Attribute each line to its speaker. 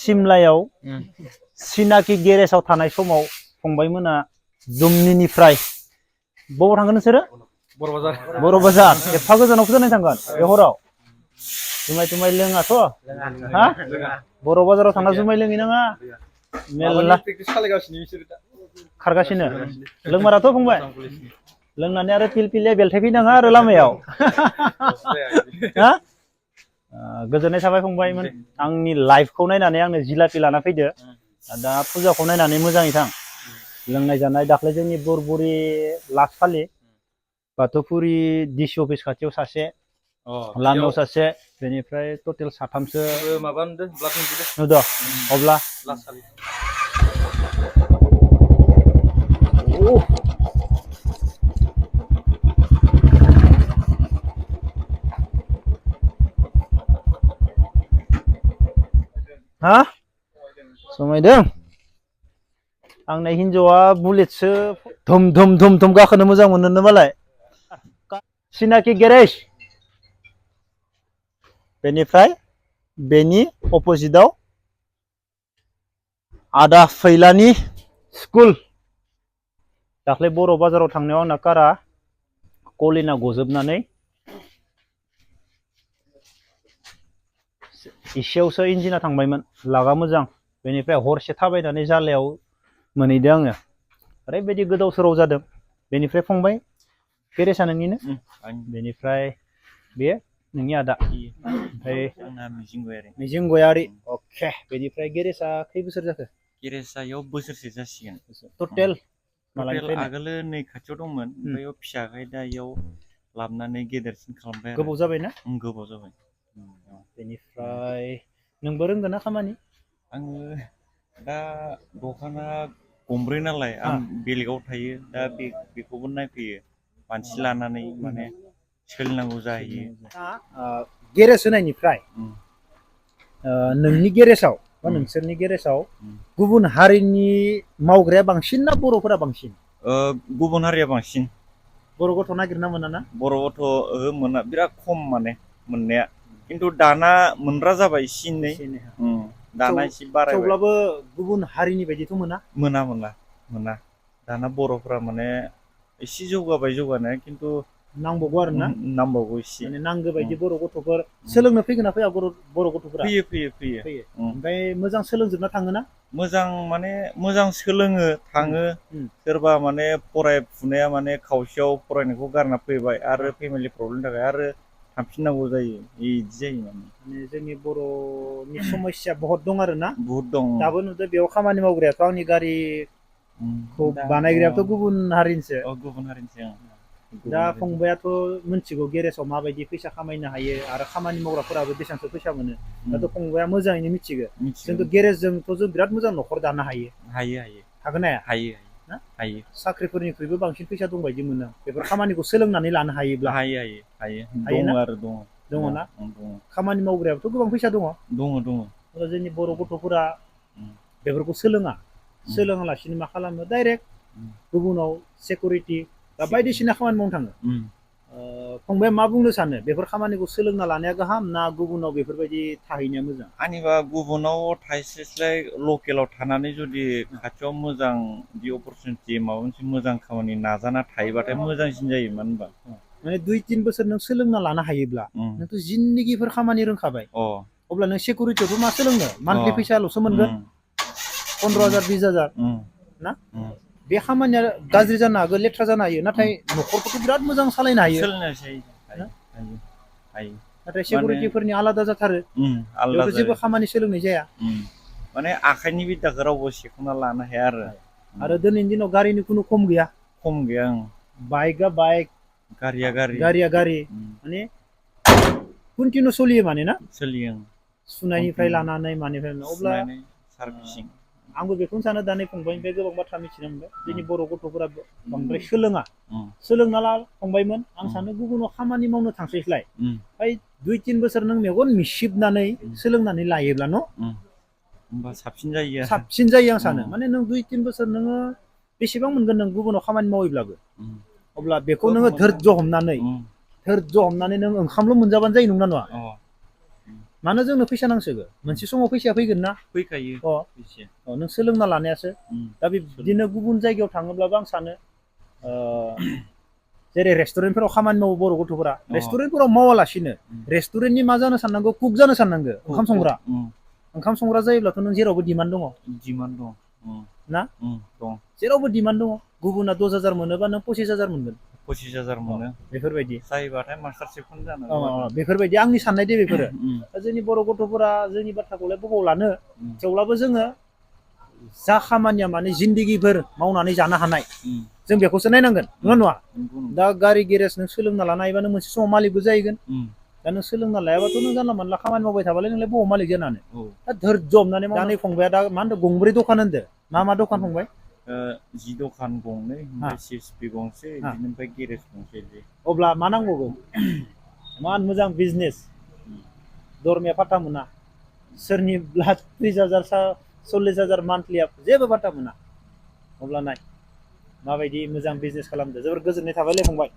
Speaker 1: सिमलायाव सिनाकि गेरेजाव थानाय समाव फंबायमोना जुमनिनिफ्राय बबाव थांगोन नोंसोरो बर' बाजार एफा गोजानावसो जानाय थांगोन बे हराव जुमाय तुमाय लोङाथ' हा बर' बाजाराव थांना जुमाय लोङै नाङा मेल्ला खारगासिनो लोंमाराथ' फंबाय लोंनानै आरो पिलपिलिया बेलथाय फैनाङा आरो लामायाव हा गोजोननाय थाबाय फंबायमोन आंनि लाइफखौ नायनानै आंनो जिलापि लाना फैदो दा फुजाखौ नायनानै मोजाङै थां लोंनाय जानाय दाख्लै जोंनि बुरबुरि लासखालि बाथौफुरि डिसि अफिस खाथियाव सासे लामायाव सासे बेनिफ्राय टटेल साथामसो माबा नुदों अब्ला हा समायदों आंना हिन्जावा बुलेटसो धुम धुम धुम धुम गाखोनो मोजां मोनो मालाय सिनाकि गेरेज बेनिफ्राय बेनि अपोजिटआव आदा फैलानि स्कुल दाख्लै बर' बाजाराव थांनायाव आंना कारा कलिना गजोबनानै इसेयावसो इन्जिना थांबायमोन लागा मोजां बेनिफ्राय हरसे थाबायनानै जालायाव मोनहैदों आङो ओरैबायदि गोदाव सोराव जादों बेनिफ्राय फंबाय गेरेजा नोंनिनो बेनिफ्राय बे नोंनि आदा ओमफ्राय
Speaker 2: आंना
Speaker 1: मिजिं गयारि अके बेनिफ्राय गेरेजा खै बोसोर जाखो
Speaker 2: गेरेजायाव बोसोरसे जासिगोन
Speaker 1: टटेल
Speaker 2: आगोलो नै खाथियाव दंमोन ओमफ्राय फिसाखाय दा इयाव लाबोनानै गेदेरसिन खालामबाय
Speaker 1: गोबाव जाबायना
Speaker 2: गोबाव जाबाय
Speaker 1: बेनिफ्राय नोंबो रोंगोन ना खामानि
Speaker 2: आङो दा दखाना गंब्रै नालाय आं बेलेगाव थायो दा बेखौबो नायफैयो मानसि लानानै माने सोलिनांगौ जाहैयो
Speaker 1: गेरेज होनायनिफ्राय नोंनि गेरेजाव बा नोंसोरनि गेरेजाव गुबुन हारिनि मावग्राया बांसिन ना बर'फोरा बांसिन
Speaker 2: गुबुन हारिया बांसिन
Speaker 1: बर' गथ' नागिरना मोना ना
Speaker 2: बर' गथ' मोना बिराद खम माने मोननाया खिन्थु दाना मोनग्रा जाबाय एसे एनै दाना एसे बारायबाय
Speaker 1: थेवब्लाबो गुबुन हारिनि बायदिथ'
Speaker 2: मोना दाना बर'फोरा माने एसे जौगाबाय जौगानाया खिन्थु
Speaker 1: नांबावगौ आरो ना
Speaker 2: नांबावगौ एसे
Speaker 1: माने नांगौ बायदि बर' गथ'फोर सोलोंनो फैगोन ना फैया बर' गथ'फोरा
Speaker 2: फैयो
Speaker 1: ओमफ्राय मोजां सोलोंजोबना थाङोना
Speaker 2: मोजां माने मोजां सोलोङो थाङो सोरबा माने फरायफुनाया माने खावसेयाव फरायनायखौ गारना फैबाय आरो फेमिलि प्रब्लेमनि थाखाय आरो थांफिननांगौ जायो बिदि जायो
Speaker 1: माने जोंनि बर'नि समस्या बहुत दं आरो ना
Speaker 2: बहुत दं
Speaker 1: दाबो नुदों बेयाव खामानि मावग्रायाथ' आंनि गारिखौ बानायग्रायाथ' गुबुन हारिनिसो दा फंबायाथ' मिथिगौ गेरेजाव माबायदि फैसा खामायनो हायो आरो खामानि मावग्राफोराबो बेसेबांसो फैसा मोनो दाथ' फंबाया मोजाङैनो मिथिगौ जोंथ' गेरेजजोंथ' जों बिराद मोजां न'खर दानो हायो हागोन ना हायो साख्रिफोरनिख्रुइबो बांसिन फैसा दं बायदि मोनो बेफोर खामानिखौ सोलोंनानै लानो हायोब्ला दङ ना खामानि मावग्रायाबोथ' गोबां फैसा दङ जोंनि बर' गथ'फोरा बेफोरखौ सोलोङालासिनो मा खालामो डाइरेक्ट गुबुनाव सिकिउरिटि बा बायदिसिना खामानि मावनो थाङो फंबाया मा बुंनो सानो बेफोर खामानिखौ सोलोंना लानाया गाहाम ना गुबुनाव बेफोरबायदि थाहैनाया मोजां
Speaker 2: आंनिबा गुबुनाव थाइस्लायस्लाय लकेलाव थानानै जुदि खाथियाव मोजां बिदि अपरसुनिटि माबा मोनसे मोजां खामानि नाजाना थायोबाथाय मोजांसिन जायो मानो होनबा
Speaker 1: माने 2-3 बोसोर नों सोलोंना लानो हायोब्ला नोंथ' जिन्दगिफोर खामानि रोंखाबाय अब्ला नों सिकिउरिटियावथ' मा सोलोंनो मान्थलि फैसाल'सो मोनगोन 15,000 20,000 ना बे खामानिया गाज्रि जानो हागौ लेथ्रा जानो हायो नाथाय न'खरखौथ' बिराद मोजां सालायनो हायो नाथाय सिकिउरिटिफोरनि आलादा जाथारो बेयावथ' जेबो खामानि सोलोंनाय जाया
Speaker 2: माने आखाइनि बिद्दाखौ रावबो सेख'ना लानो हाया
Speaker 1: आरो दिनैनि दिनाव गारिनि खुनु खम गैया बाइकआ बाइक गारिया गारि माने कन्टिनिउ सोलियो माने ना सुनायनिफ्राय लानानै मानिफ्राय अब्ला आंबो बेखौनो सानो दा नै फंबायनिफ्राय गोबां बाथ्रा मिथिनो मोनबाय जोंनि बर' गथ'फोरा बांद्राय सोलोंना ला फंबायमोन आं सानो गुबुनाव खामानि मावनो थांस्लायस्लाय 2-3 बोसोर नों मेगन मिसिबनानै सोलोंनानै लायोब्ला
Speaker 2: होमबा
Speaker 1: साबसिन जायो आं सानो माने नों 2-3 बोसोर नोङो बेसेबां मोनगोन नों गुबुनाव खामानि मावैब्लाबो अब्ला बेखौ नोङो धोर्ज' हमनानै नों ओंखामल' मोनजाबानो जायो नंना नङा मानो जोंनो फैसा नांसोगो मोनसे समाव फैसाया फैगोन ना
Speaker 2: फैखायो
Speaker 1: अ
Speaker 2: फैसाया
Speaker 1: नों सोलोंना लानायासो दा बिदिनो गुबुन जायगायाव थाङोब्लाबो आं सानो जेरै रेस्टुरेन्टफोराव खामानि मावो बर' गथ'फोरा रेस्टुरेन्टफोराव मावालासिनो रेस्टुरेन्टनि मा जानो साननांगौ कुक जानो साननांगौ ओंखाम संग्रा जायोब्लाथ' नों जेरावबो डिमान्ड दङ
Speaker 2: डिमान्ड दं
Speaker 1: ना
Speaker 2: दं
Speaker 1: जेरावबो डिमान्ड दङ गुबुना 10,000 मोनोबा नों 25,000 मोनगोन
Speaker 2: 25,000 मोनो
Speaker 1: बेफोरबायदि
Speaker 2: जायोबाथाय मास्टार सेफखौनो जानांगौ
Speaker 1: बेफोरबायदि आंनि साननाय दे बेफोरो दा जोंनि बर' गथ'फोरा जोंनि बाथ्राखौलाय बबाव लानो थेवब्लाबो जोङो जा खामानिया माने जिन्दगिफोर मावनानै जानो हानाय जों बेखौसो नायनांगोन नङा नङा दा गारि गेरेज नों सोलोंना लानो हायोबा नों मोनसे समाव मालिकबो जाहैगोन दा नों सोलोंना लायाबाथ' नों जानला मोनला खामानि मावबाय थाबालाय नोंलाय बबाव मालिक जानो दा धोर्ज हमनानै मावनानै फंबाया दा मा होनदों गंब्रै दखान होनदो मा दखान फंबाय
Speaker 2: जि दखान गंनै ओमफ्राय CSP गंसे बिदिनो ओमफ्राय गेरेज गंसे
Speaker 1: अब्ला मा नांबावगौ मान मोजां बिजनेस दरमाया फात्ता मोना सोरनिब्ला 30,000 40,000 मान्थलिया जेबो फात्ता मोना अब्ला नाय माबायदि मोजां बिजनेस खालामदो जोबोर गोजोननाय थाबायलै फंबाय